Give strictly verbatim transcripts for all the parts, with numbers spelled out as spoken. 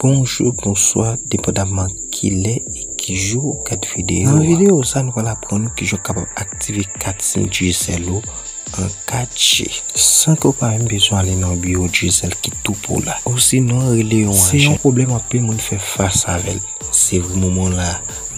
Bonjou, bonswa, depandaman kilè e ki jou w gad videyo a. Nan videyo sa, nou pral aprann ou kijan w kapab aktive kat sim Digicel ou an kat G, san ke w pa menm bezwen ale nan biwo Digicel ki tou pre w la. Osinon, rele yon ajan. Se yon pwoblèm anpil moun fè fas avè l. Se vre, moman la,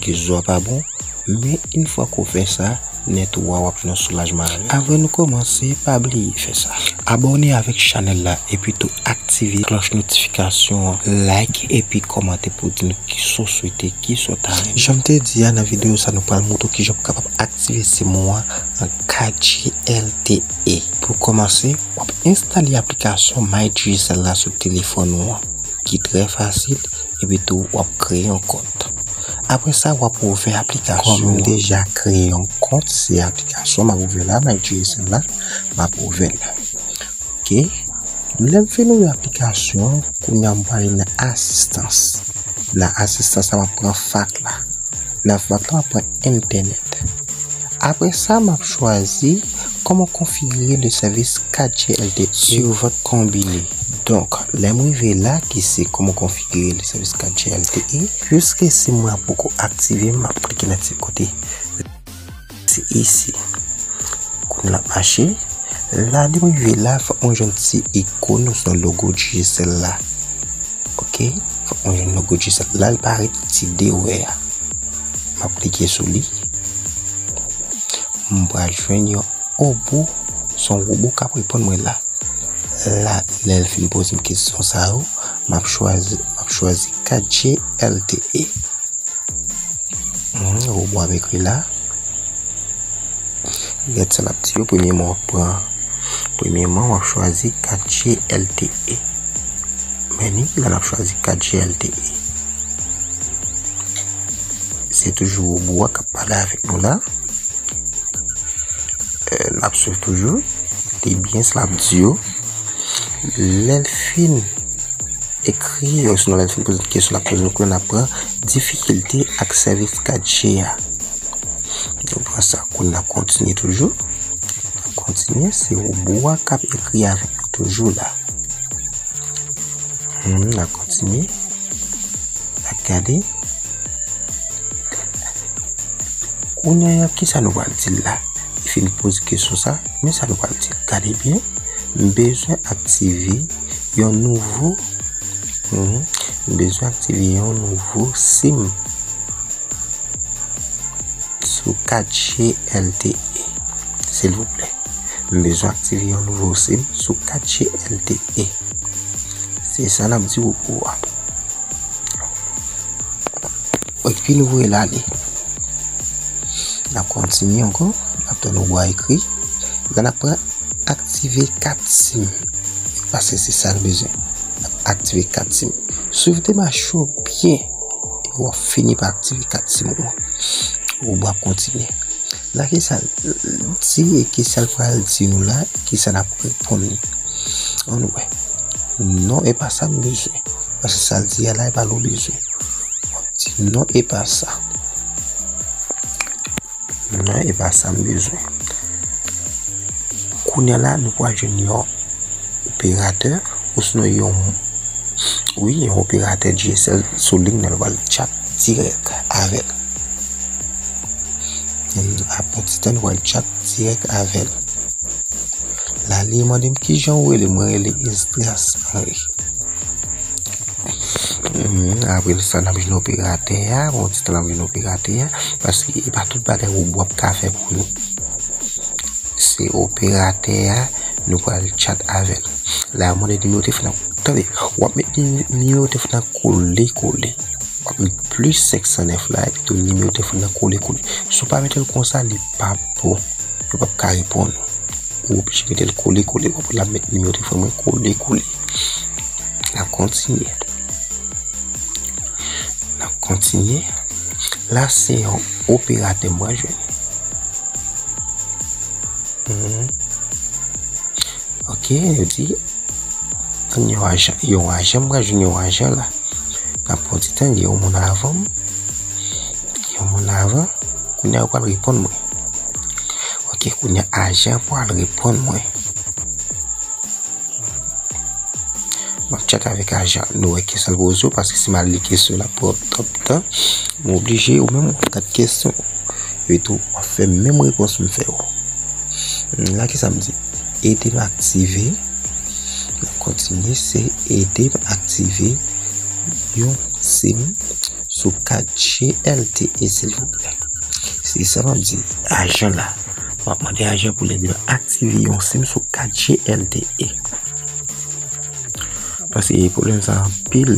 rezo a pa bon, men yon fwa ke w fè sa, nèt ou a, w ap jwenn yon soulajman avè l. Avan nou kòmanse, pa bliye fè sa. Abòne avèk chanèl la, epi tou aktive klòch notifikasyon an, like, epi kòmante pou di nou kisa w swete, kisa w ta renmen. Jan m te di a nan videyo sa, nou pral montre w kijan pou kapab aktive sim ou an an kat G L T E. Pou kòmanse, w ap enstale aplikasyon My Digicel la sou telefòn ou an, ki trè fasil, epi tou w ap kreye yon kont. Apre sa, w ap ouvè aplikasyon. Kòm m deja kreye yon kont, se aplikasyon m ap ouvè la, My Digicel la, m ap ouvè l. Ok. Lè m fin ouvè aplikasyon an, kounye a m prale nan asistans. Nan asistans la, m ap pran fak la. Nan fak la, m ap pran entènèt. Apre sa, m ap chwazi comment configurer le service kat G L T E sur votre combiné. Donk, lè m rive la, ki se comment configurer le service kat G L T E, piske sim mwen an poko aktive, m ap klike nan ti kote. Se isi. Kounye a l ap mache. La, lè m rive la, fòk mwen jwenn ti ikòn osinon logo Digicel la. Ok, fòk mwen jwenn logo Digicel. La, l parèt ti de wè a. M ap klike sou li. M pral jwenn yon wobo, se yon wobo k ap reponn mwen la. La, lè l fin poze m kesyon sa yo, m ap chwazi, m ap chwazi kat G L T E. Hmm, wobo ap ekri la. Gad sa l ap di yo, premyèman w ap pran, premyèman w ap chwazi kat G L T E. Men ni la n ap chwazi kat G L T E. Se toujou wobo a k ap pale avèk nou la. Eh, n ap swiv toujou. Li byen, sa l ap di yo. Lè l fin ekri, osinon lè l fin poze n kesyon, l ap poze nou kounye a n ap pran difikilte ak sèvis kat G a. Nou pran sa, kounye a n ap kontinye toujou. N ap kontinye, se wobo a k ap ekri avèk nou toujou la. Hmm, n ap kontinye. N ap gade. Kounye a, kisa nou pral di l la? Li fin poze kesyon sa, men sa nou pral di l. Gade byen, m bezwen aktive yon nouvo, mhm, m bezwen aktive yon nouvo sim sou kat G L T E. Silvouplè, m bezwen aktive yon nouvo sim sou kat G L T E. Se sa n ap di wobo a. Epi nou voye l ale. N ap kontinye ankò. N ap tann wobo a ekri. La n ap pran aktive kat sim. Paske se sa n bezwen. N ap aktive kat sim. Swiv demach yo byen. Epi w ap fini pa aktive kat sim ou an. Wobo a ap kontinye. La, kisa l di e kisa l pral di nou la, e kisa n ap reponn li. Ann wè. Non, e pa sa m bezwen. Paske sa l di a la, e pa l ou bezwen. W ap di non, e pa sa. Non, e pa sa m bezwen. Kounye a la, nou pral jwenn yon operatè, osinon yon, wi, yon operatè Digicel sou liy nan, nou pral chat dirèk avè l. Apre yon ti tan, nou pral chat dirèk avè l. La, li mande m kijan w rele, mwen rele Esdras Henry. Mhm, apre sa, n ap jwenn operatè a, yon ti tan n ap jwenn operatè a, paske e pa tout bagay wobo ap ka fè pou nou. Se operatè a, nou pral chat avè l. La, yo mande nimewo telefòn nan. Tande, w ap met ni-, nimewo telefòn nan kole kole. W ap met plis senk san nèf la, epi tou nimewo telefòn nan kole kole. Si w pa mete l konsa, li p ap bon. Yo p ap ka reponn ou. Ou oblije mete l kole kole. W ap la met nimewo telefòn mwen kole kole. N ap kontinye. N ap kontinye. La, se yon operatè mwen jwenn. Mhm. Ok, yo di, tann yon ajan, yon ajan, mwen jwenn yon ajan la. N ap pran ti tan, gen yon moun avan m. Gen yon moun avan. Kounye a, yo pral reponn mwen. Ok, kounye a, ajan pral reponn mwen. M ap tcheke avèk ajan. Nou wè kesyon l poze yo, paske si m al li kesyon l ap pran twòp tan, m oblije, ou menm w ap gad kesyon. Epi tou, w ap fè menm repons m fè w. Hmm, la, kisa m di? Ede m aktive. N ap kontinye, se ede m aktive yon sim sou kat G L T E, silvouplè. Se sa m ap di ajan la. M ap mande ajan pou l ede m aktive yon sim sou kat G L T E. Paske pwoblèm sa anpil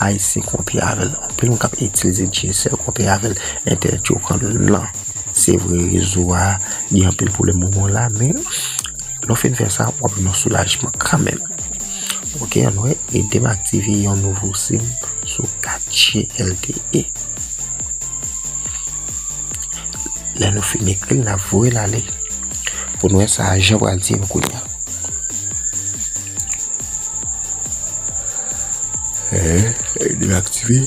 Ayisyen kontre avè l. Anpil moun k ap itilize Digicel kontre avè l. Entènèt yo pran nan. Se vre, rezo a gen anpil pwoblèm moman la, men lè w fin fè sa, w ap jwenn yon soulajman kanmenm. Ok, ann wè, ede m aktive yon nouvo sim sou kat G L T E. Lè nou fin ekri l, n ap voye l ale. Pou n wè sa ajan pral di nou kounye a. Eh, ede m aktive.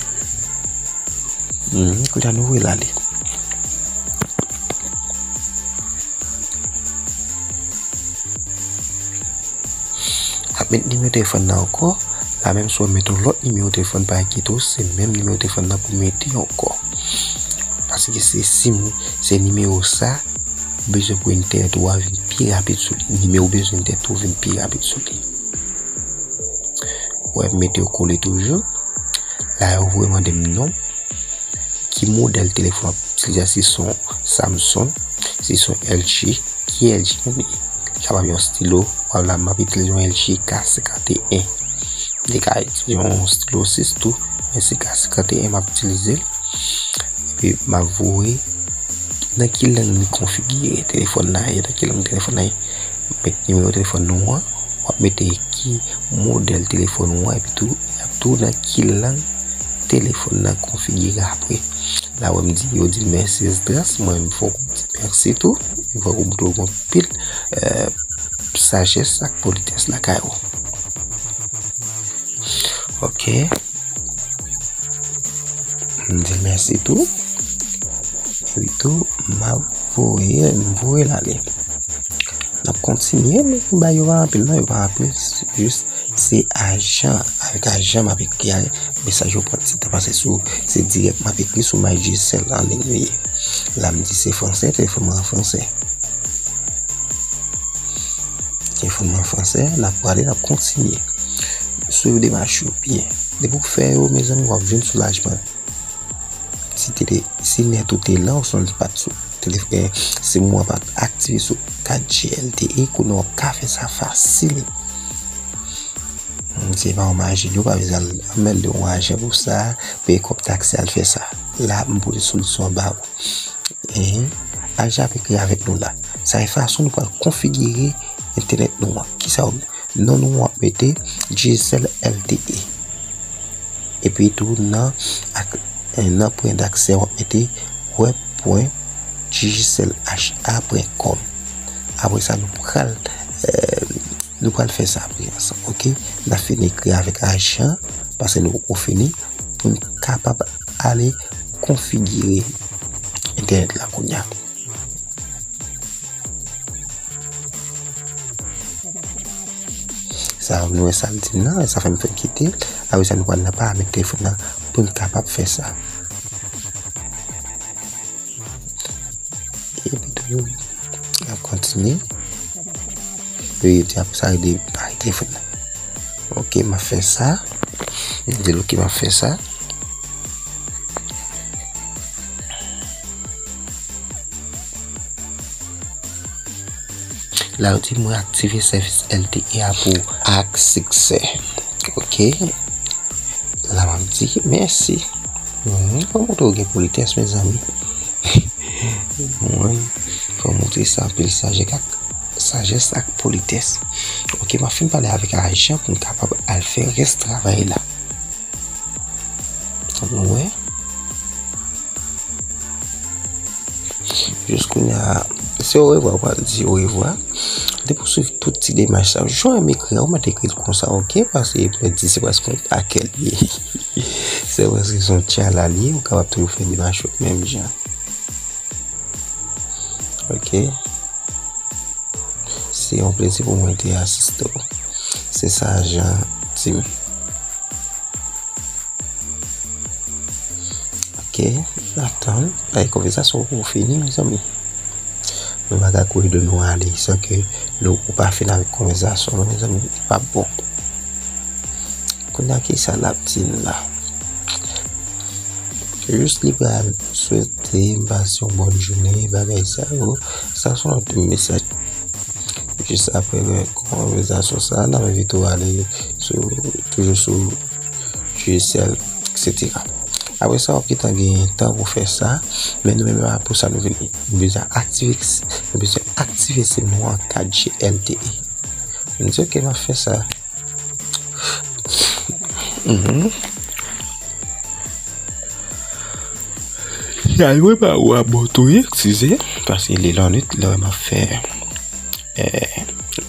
Hmm, kounye a nou voye l ale. Ap met nimewo telefòn nan ankò. La menm si w met yon lòt nimewo telefòn, pa enkyete w, se menm nimewo telefòn nan pou mete ankò. Paske se sim, se nimewo sa, ou bezwen pou entènèt ou a vin pi rapid sou li. Nimewo ou bezwen entènèt ou vin pi rapid sou li. Wè, m mete yo kole toujou. La, yo voye mande m non. Ki modèl telefòn w ap itilize? Si se yon Samsung, si se yon L G, ki L G w ye? Li kapab yon stilo, w ap la, m ap itilize yon L G K senkanteyen. Li ka itilize yon stilo sis tou, men se K senkanteyen m ap itilize l. Epi m ap voye nan ki lang li konfigire telefòn nan ye, nan ki lang telefòn nan ye. Met nimewo telefòn nou an, w ap mete ki modèl telefòn ou an, epi tou, y ap tou nan ki lang telefòn nan konfigire apre. La wè m di, yo di m mèsi Esdras, mwen menm fòk m di mèsi tou. Fòk m twouve anpil, eh, sajès ak politès lakay ou. Ok. M di l mèsi tou. Epi tou, m ap voye, m voye l ale. N ap kontinye, men bagay yo pa anpil non, yo pa anpil. Jis se ajan, avèk ajan m ap ekri a, mesaj yo pran ti tan pase sou, se dirèk m ap ekri sou MyGCell an liy li ye. La m di se fransè, telefòn mwen an fransè. Telefòn mwen an fransè, n ap prale, n ap kontinye. Swiv demach yo byen. Depi w fè yo, mezanmi, w ap jwenn soulajman. Si te, si nèt ou te lan, osnon li pa t sou telef-, eh, sim ou an pa t aktive sou kat G L T E, kounye a w ap ka fè sa fasil. Hmm, se pa yon maji, nou pa bezwen al anmède yon ajan pou sa, peye kòb taksi al fè sa. La, m pote solisyon an ba ou. Ehe, ajan ap ekri avèk nou la. Sa se fason nou pral konfigire entènèt nou an. Kisa w, non nou w ap mete Digicel L T E. Epi tou nan ak, eh, nan pwen daksè w ap mete web pwen digicel h a pwen com. Apre sa nou pral, eh, nou pral fè sa apre ansanm, ok? N ap fin ekri avèk ajan, paske nou poko fini, pou n kapab ale konfigire entènèt la kounye a. Sa, nou wè sa l di m nan, sa fè m fè kite l. Apre sa, nou pral nan paramèt telefòn nan pou n kapab fè sa. Epi tou, n ap kontinye. Yo, yo di apre sa, rele paramèt telefòn nan. Ok, m ap fè sa. M di l ok, m ap fè sa. La, yo di mwen aktive sèvis L T E a pou ak siksè. Ok. La, m ap di mèsi. Mhm, fò montre w gen politès, mezanmi. Mwen, fò montre sa anpil sajès ak, sajès ak politès. Ok, m ap fin pale avèk ajan pou m kapab al fè rès travay la. Tann nou wè. Jis kounye a, se orevwa, ou pral di orevwa. Depi w swiv tout ti demach sa, jan m ekri a, ou mèt ekri l konsa, ok? Paske m di se prèske yon pakèt li ye. Se prèske se yon tchala li ye, ou kapab toujou fè demach ou menm jan. Ok? Se yon plezi pou mwen te asiste w. Se sa ajan an Ok, atann, bay konvèsasyon pou fini, mezanmi. Nou pa ka kouri de nou ale san ke nou ou pa fin avèk konvèsasyon, non, mezanmi, li p ap bon. Kounye a, kisa l ap di n la? Jis li pral swete m pase yon bòn jounen, bagay sa yo. Sa se yon lòt mesaj. Jis apre konvèsasyon sa, n ap envite w ale sou, toujou sou Digicel, et cetera. Apre sa, w ap gentan gen tan pou fè sa, men nou menm la pou sa nou vini. Nou bezwen aktive, nou bezwen aktive sim nou an kat G L T E. M di, "Ok, m ap fè sa." Mhm. Ya, mwen pa wè bò tou ye, eskize, paske li lannwit, lè m ap fè, eh,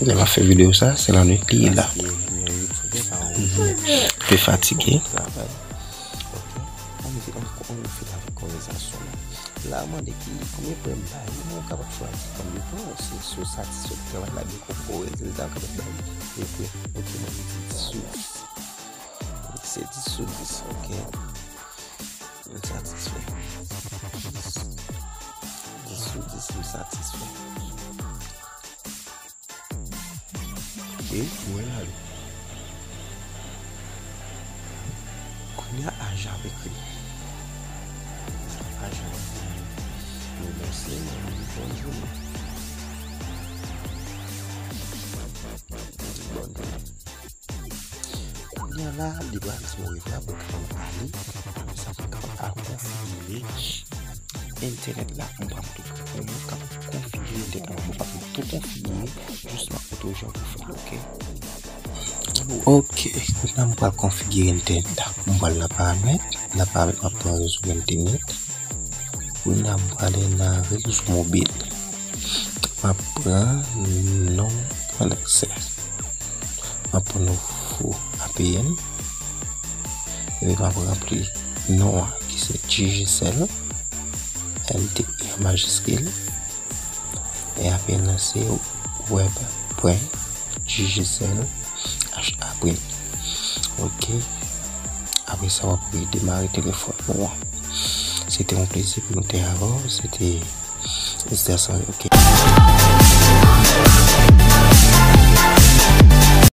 lè m ap fè videyo sa, se lannwit li ye la. Mhm. Pe fatige. Travay. Ok. Ann, ann, ann fin avèk konvèsasyon la. La, mande ki, konbyen pwen m bay ou, ou kapab chwazi kòm de pwen, si, si w satisfè de travay la, byen konpò, rezilta w kapab bay de pwen. Ok, mwen di dis sou dis. Se dis sou dis, ok. M satisfè. Dis sou dis, m satisfè. E, ou wè la, wi. Kounye a, ajan ap ekri. Ajan ap di nou mèsi, nou di bòn jounen. Nou di bòn jounen. Kounye a la, li pral di orevwa, mwen kapab ale, apre sa, mwen kapab al konfigire entènèt la. Mwen pral montre w kòman w kapab konfigire entènèt la. Mwen pral tou konfigire, jis m ap montre w jan pou fè l, ok? Ok, kounye a mwen pral konfigire entènèt la. Mwen pral nan paramèt, nan paramèt mwen pran rezo entènèt. Kounye a mwen prale nan rezo mobil. Mwen pran non pwen daksè. Mwen pran nouvo A P N. Epi mwen ranpli non an ki se Digicel, L T E an majiskil. E apre nan se web pwen digicel H A print. Ok. Apre sa, w ap redemare telefòn ou an. Se te yon plezi pou nou te avè w. Se te Mister Sorry, ok.